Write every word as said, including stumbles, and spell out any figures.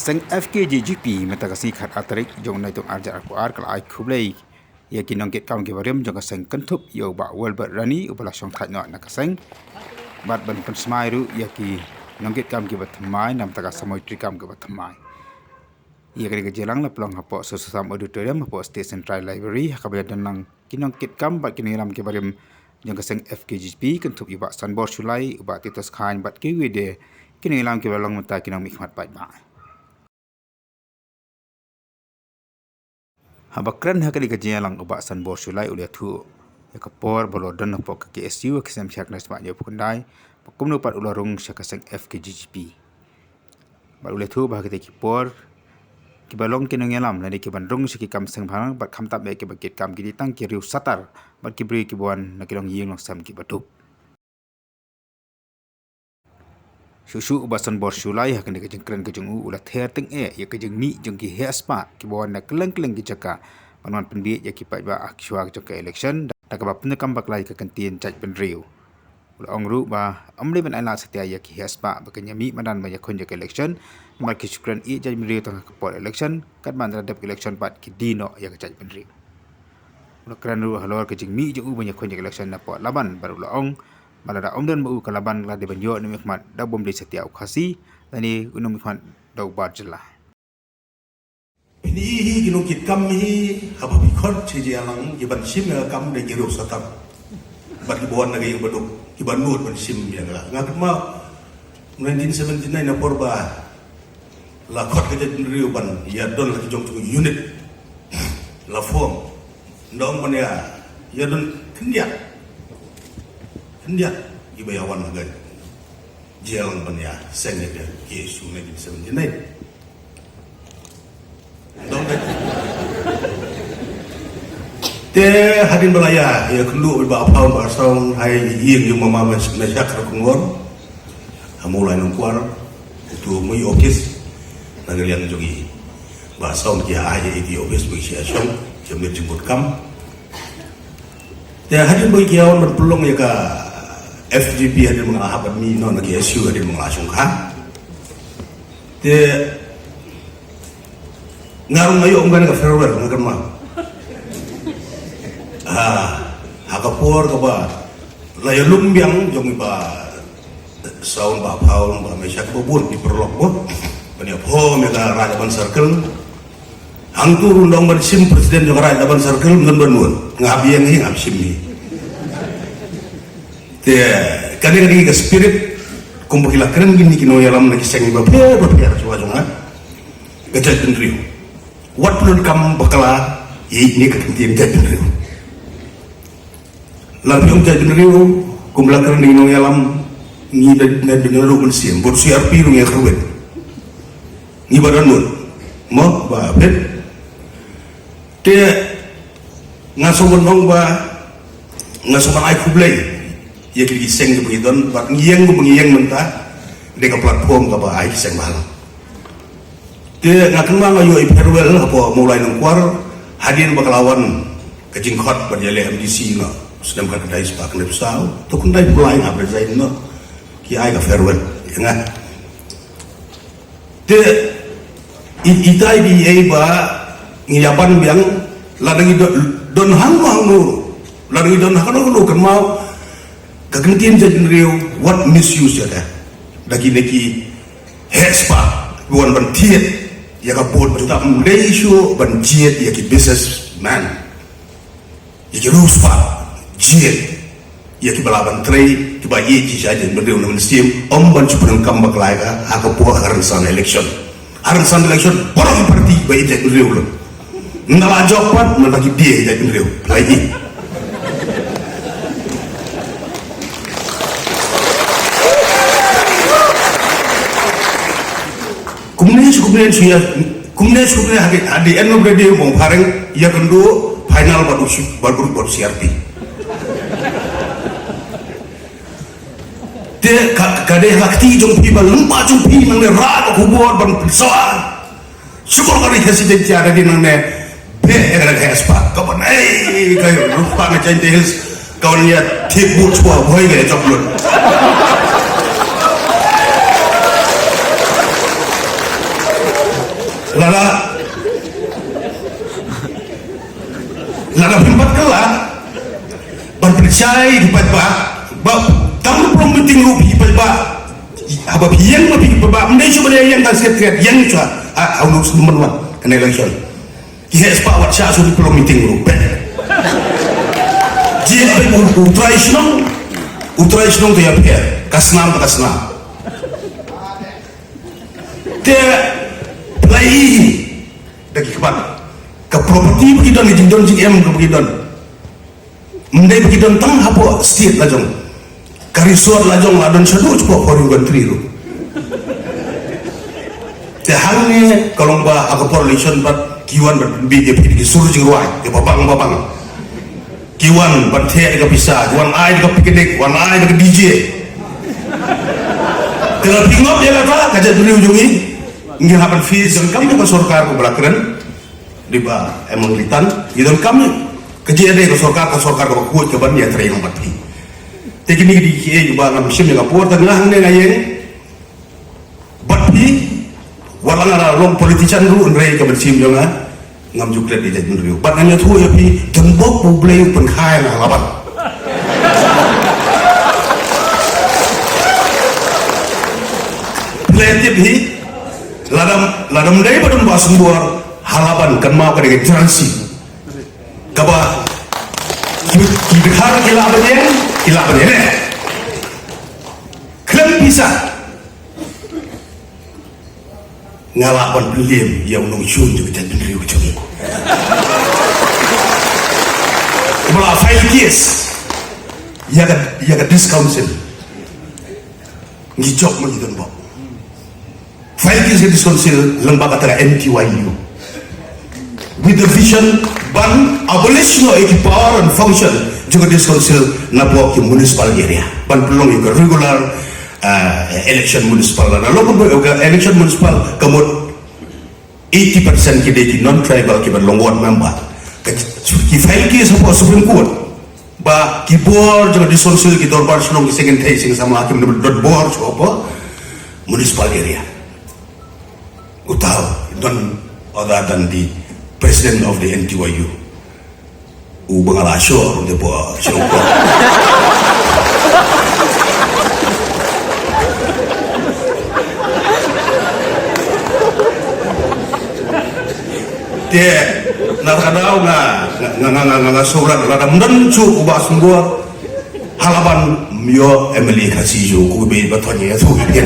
Seng F K G G P mynta ka sngi khat ar tarik jong u Naitung ar hajar arphew ar ka la ai khublei ïa ki nongkitkam kiba rim jong ka seng kynthup ïa u Bah Wilbert Rani uba la shong thait noh na ka seng. Bad ban pynsmai ruh ïa ki nongkitkam kiba thymmai namar ka samoi treikam kiba thymmai. Ïa kane ka jingïalang la pynlong hapoh Sir Susam Auditorium hapoh State Central Library ha kaba ïadon lang ki nongkitkam bad ki nongïalam kiba rim jong ka seng F K G G P kynthup ïa u Bah Sanbor Shullai, u Bah Titus Chyne bad kiwei de ki nongïalam kiba long mynta ki nongmihkhmat paidbah. Haba kren ha kane ka jingïalang u Bah Sanbor Shullai u la ïathuh ïa ka por ba u la don hapoh ka K S U ha ka snem shi hajar khyndai spah hynñiewphew khyndai bad kumno pat u la rung sha ka seng F K G G P. Bad u la ïathuh ba ha kitei ki por kiba long ki nongïalam lane kiban rung sha ki kam seng bhalang bad khamtam ïa kiba kitkam ki dei tang ki riew satar bad ki briew kiba wan na ki longïing longsem kiba duk. Shuh shuh u Bah Sanbor Shullai ha kane ka jingkren ka jong u u la ther tyngeh ïa ka jingmih jong ki heh spah kiba wan na kylleng kylleng ki jaka ban wan pynbiej ïa ki paidbah ha ki shuwa jong ka election da kaba pyndonkam bakla ïa ka kyntien jaitbynriew. U la ong ruh ba ym dei ban ailad satia ïa ki heh spah ba kin ïa mih madan ban ïakhun ïa ka election namar ki shu kren ïa jaitbynriew tang ha ka por election, katba ynda la dep ka election pat ki die noh ïa ka jaitbynriew. U la kren ruh halor ka jingmih jong u ban ïakhun ïa ka election napoh Laban bad u la ong ba lada ym don ma u ka Laban ka la dei ban ïoh nongmihkhmat da bym dei satia u Khasi lane u nongmihkhmat da u bar jylla. Phin i hi ki nongkitkam hi haba phi khot sha jingïalang kiban shim ïa ka kam da ki riew satar bad kiba wan na ka ïing baduk kiba nud ban shim ïa ka. Nga kynmaw nineteen seventy-nine na por ba la khot ka jaitbynriew ban ïa don la ki jong ki unit la form. Ndong ban ïa ïa don khyndiat khyndiat kiba ïa wan ha ka jingïalang ban ïa seng ïa ka K S U nineteen seventy-nine. Ndong ka te hadien ba la ïa ïa kynduh ba phaw ba song hai ïing ïa mama Meshak Rakungor. Ha Mawlai Nongkwar, utu u mei office na ka liang jong i. Ba song ki ai ïa i office ba i sha shong, ki mei jingmut kam. Te hadien ba ki ïa wan ban pynlong ïa ka F G P hadien ba nga la hap ban mih noh na K S U hadien ba nga la shongkha. Te nga ruh nga ïoh ong kane ka farewell nga kynmaw. Ah, ha ka por kaba la ïalum biang jong i Bah Saun, Bah Phaun, Bah Meshak, bun ki paralok bun. Ban ïa form ïa ka Raid Laban Circle. Hangtu ruh ong ban shim president jong ka Raid Laban Circle ym don ban bun. Nga biang hi nga shim hi. Te kane kane ka spirit kumba ki la kren kine ki nongïalam na ki seng bapher bapher shuwa jong nga. Ka jaitbynriew. Wat pyndonkam bakla ïa kine ka kyntien jaitbynriew. La phi ong jaitbynriew kumba la kren ïa ki nongïalam ngi da da da ruh mynsiem bad C R P ruh ngi kyrwit. Ngi ba don mut mo ba phet. Te nga sngewbha ong ba nga sngewbha ai khublei ïa ki seng kiba ngi don bad ngi ïeng kumba ngi ïeng mynta. Dei ka platform kaba ai ki seng bhalang. Te nga kynmaw nga ïoh i farewell hapoh Mawlai Nongkwar hadien ba ka la wan ka jingkhot ban ïaleh M D C noh. Snem khatkhyndai spah khyndaiphew saw, to khyndaiphew lai nga resign noh. Ki ai ka farewell ïa nga. Te i, ita i dei ei ba ngi ïa ban biang lada ngi don, don hangno hangno, lada ngi don hangno hangno kynmaw ka kyntien jaitbynriew wat misuse ïa ka da kine ki heh spah ki wan ban thied ïa ka vote ba juh tam lei shuh ban jied ïa ki businessman. Ïa ki riewspah jied ïa kiba lah ban trei kiba ïeit ïa ki jaitbynriew na mynsiem ym ban shu pyndonkam bakla ïa ka ha ka por ha ka rynsan election. Ha rynsan election baroh ki party ba ïeit jaitbynriew lut. Ynda la jop pat mynta ki die ïeit jaitbynriew. Lai ïeit. Kumne shu kumne shu ïa kumne shu kumne ha the end of the day mo phareng ïa kynduh final bad u bad u bad C R P. Te ka ka dei ha kti jong phi ba lem ba jong phi nangne ra ka khubor ban pynsawa. Shukor ka ri Khasi Jaiñtia da dei nangne. Be ka da ka heh spah ka ban ei ka rupa na Jaiñtia Hills ka wan ïa thip but shuwa bhoi ka jop lut. Lada, lada phim pat kylla ban pynshai ïa ki paidbah, ba kam ka pulong meeting ruh phi paidbah, haba phi ïeng ma phi paidbah, ym dei shuh ba dei ïeng ka secretariat, ïeng shuh ha, ha, ha u Nongsan Number One kane election. Ki heh spah wat shah shuh pulong meeting ruh, peit. Jied peit u, u trai shnong, u trai shnong te ïapher, ka snam ka snam. Te pynlait hi da ki khmat. Ka property ba ki don, ka jingdon jingem kaba ki don, ym dei ba ki don tang hapoh state la jong. Ka resort la jong la don shaduh shapoh foreign country ruh. Te hangne ka long ba ha ka por election pat ki wan ban pynbeit ïa phi da ki sur jingrwai, ïa babang babang. Ki wan ban theh da ka pisa, ki wan ai da ka picnic, wan ai da ka D J. Te lada phi ngop ïa kata, ka jaitbynriew jong ngi, ngi hap ban face, donkam ïa ka sorkar kaba la kren, dei ba em ngi tan, ngi donkam ïa ka jingïadei ka sorkar, ka sorkar kaba khuid, kaban ïatrei lang bad phi. Te kine ki dei kiei kiba ngam shim ïa ka por, te nga hangne nga ïeng bad phi, wat la nga la long politician ruh, hynrei ka mynsiem jong nga ngam ju klet ïa jaitbynriew. Bad ngan ïathuh ïa phi, don bok ba U Blei u pynkha ïa nga ha Laban. Phi la tip hi, lada, lada ym dei ba don Bah Sumbor ha Laban, kan mut ka dei ka jrang shi. Kaba ki, ki Dkhar ki lah ban ïeng, ki lah ban ïeng. Khlem pisa. Nga lah ban pynliem ïa u nongshun jong ka jaitbynriew jong ngi. Ba la file case ïa ka, ïa ka District Council. Ngi jop ma ngi don bok. File case ïa ka District Council lyngba kata ka M T Y U. With the vision ban abolish noh ïa ki power and function jong ka District Council napoh ki municipal area, ban pynlong ïa ka regular, uh, election municipal. Na long ka election municipal ka mut eighty percent ki dei ki non-tribal kiban long ward member. Ka, ki file case hapoh Supreme Court ba ki bor jong ka District Council, ki dorbar shnong, ki seng kynthei seng samla kim dei ban don bor shuh hapoh municipal area. Uta u, none other than the president of the M T Y U. U ba nga la shor, u dei ba shor. Te na ka daw nga, nga, nga, nga, nga, nga surat, lada ym don shuh u Bah Sumbor ha Laban, ym ïoh M L A Khasi shuh, kaba beit ba thon ïa shuh ïa phi.